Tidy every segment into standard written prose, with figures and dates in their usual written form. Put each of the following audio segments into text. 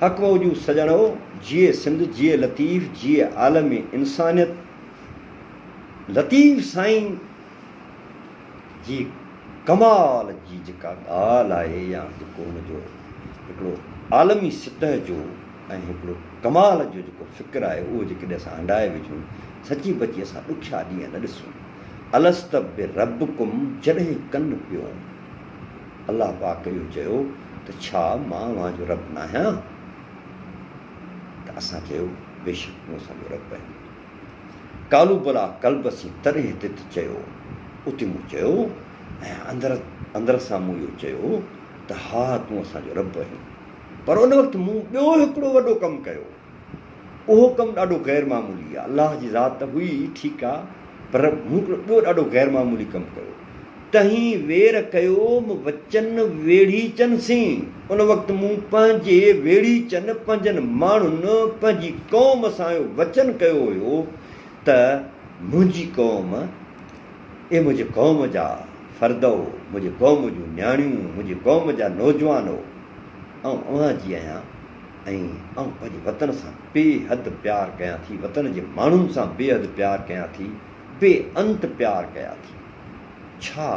حق موجود سڄڻو، جيئي سنڌ، جيئي لطيف، جيئي عالم انسانيت. لطيف سائين جي ڪمال جي جيڪا ڳالهه آهي يا جيڪو هن جو هڪڙو عالمي سطح جو ۽ هڪڙو ڪمال جو جيڪو فڪر آهي اهو جيڪڏهن اسان هنڊائي وجهون سچي پچي اسان ڏکيا ڏينهن نه ڏسون. الست بربڪم جڏهن ڪن پيو الله پاڪ اهو چيو ته ڇا مان اوهان جو رب ناهيان؟ ته اسان چيو بيشڪ تون اسان جو رب آهين. قالوا بليٰ قلب سين تڏهن تت چيو، اتي مون چيو ۽ اندر اندر سان مون اهو چيو ته ها تون اسان جو رب آهين. پر ان وقت مون ٻيو هڪڙو وڏو ڪم ڪيو. اهو ڪم ڏاڍو غير معمولي آهي. الله جي ذات ته هئي ئي ٺيڪ آهي پر مون هڪڙو ٻيو ڏاڍو غير معمولي ڪم ڪيو. تهين وير ڪيوم وچن ويڙهيچن سين. ان وقت مون پنهنجي ويڙهيچن، پنهنجن ماڻهن، پنهنجي قوم سان اهو وچن ڪيو هيو ته منهنجي قوم، اي منهنجي قوم جا فردؤ، منهنجي قوم جون نياڻيون، منهنجي قوم جا نوجوانؤ، آئون اوهان جي آهيان ۽ آئون پنهنجي وطن سان بي حد پيار ڪيان ٿي، وطن جي ماڻهن سان بي حد پيار ڪيان ٿي، بي انت پيار ڪيان ٿي. ڇا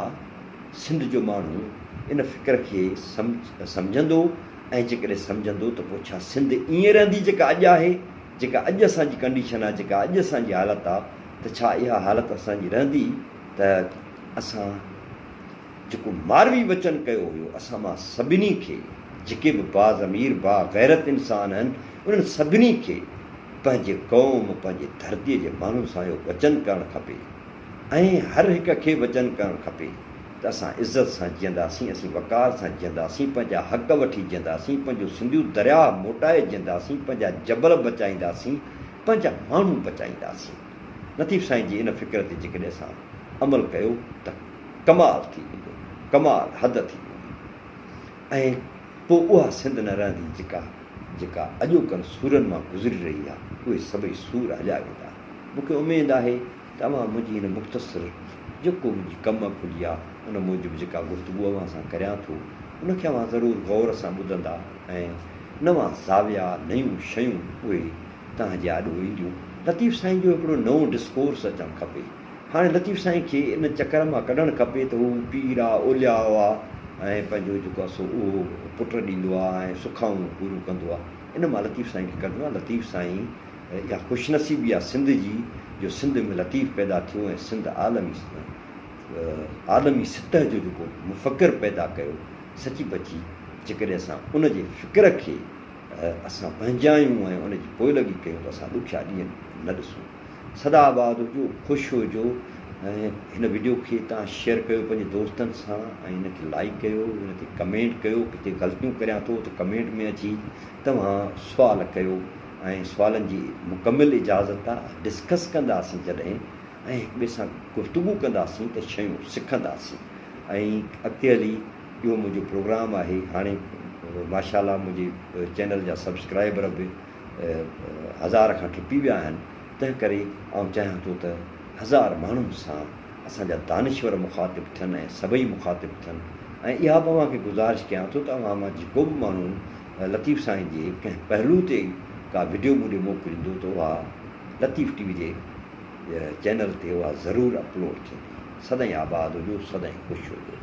سنڌ جو ماڻهو ان فڪر کي سمجهندو ۽ جيڪڏهن سمجهندو ته پوء ڇا سنڌ ائين رهندي جيڪا اڄ آهي، جيڪا اڄ اسان جي ڪنڊيشن آهي، جيڪا اڄ اسان جي حالت آهي ته ڇا اها حالت اسان جي رهندي ته اسان جيڪو ماروي وچن ڪيو هيو اسان مان سڀني کي جيڪي به باضمير باغيرت انسان آهن انهن سڀني کي پنهنجي قوم پنهنجي ڌرتي جي ماڻهن سان اهو وچن ڪرڻ کپي. ۽ هر هڪ کي وچن ڪرڻ کپي ته اسان عزت سان جيئنداسين، اسين وقار سان جيئنداسين، پنهنجا حق وٺي جيئنداسين، پنهنجو سنڌو درياهه موٽائي جيئنداسين، پنهنجا جبل بچائينداسين، پنهنجا ماڻهو بچائينداسين. لطيف سائين جي ان فڪر تي جيڪڏهن اسان عمل ڪيو ته ڪمال ٿي ويندو، ڪمال حد ٿي ويندي ۽ پوء اها سنڌ نه رهندي جيڪا جيڪا اڄوڪن سورن مان گذري رهي آهي، اهي سڀئي سور هليا ويندا. مون کي اميد آهي ته اوهان منهنجي هن مختصر جيڪو منهنجي ڪم عقلي آ ان موجب جيڪا گفتگو اوهان سان ڪريان ٿو ان کي اوهان ضرور غور سان ٻڌندا ۽ نوان زاويا نيون شيون اهي توهان جي آڏو اينديون. لطيف سائين جو هڪڙو نئون ڊسڪورس اچڻ کپي. هاڻي لطيف سائين کي ان چڪر مان ڪڍڻ کپي ته هو پير آ اولياء آ ۽ پنهنجو جيڪو آ سو اهو پٽ ڏيندو آ ۽ سکائون پوريون ڪندو آ. ان مان لطيف سائين کي ڪڍڻو آ. لطيف سائين اها خوش نصيبي آ سنڌ جي جو سنڌ ۾ لطيف پيدا ٿيو ۽ سنڌ عالمي عالمي سطح جو جيڪو مفڪر پيدا ڪيو سچي پچي جيڪڏهن اسان ان جي فڪر کي اسان پنهنجايون ۽ ان جي پوئلڳي ڪيون ته اسان ڏکيا ڏينهن نه ڏسون. سدا آباد هجو خوش هجو ۽ هن وڊيو کي تان شيئر ڪيو پنهنجي دوستن سان ۽ هن کي لائيڪ ڪيو هن تي ڪمينٽ ڪيو ڪٿي غلطيون ڪريان ٿو ته ڪمينٽ ۾ اچي توهان سوال ڪيو ۽ سوالن جي مڪمل اجازت آ، ڊسڪس ڪنداسين جڏهن ۽ هڪ ٻئي سان گفتگو ڪنداسين ته شيون سکنداسين ۽ اڳتي هلي اهو منهنجو پروگرام آهي هاڻي ماشاء الله منهنجي چينل جا سبسڪرائبر به هزار کان ٽپي ويا آهن تنهن ڪري آئون چاهيان ٿو ته هزار ماڻهن سان اسان جا دانشور مخاطب ٿين ۽ سڀئي مخاطب ٿين ۽ اها به اوهان کي گذارش ڪيان ٿو ته اوهان مان جيڪو به ماڻهو لطيف سائين جي ڪنهن پهلو تي ڪا وڊيو مون ڏي موڪليندو ته اها لطيف ٽي وي جي چينل تي اها ضرور اپلوڊ ٿيندي. سدائين آباد هجو سدائين خوش هجو.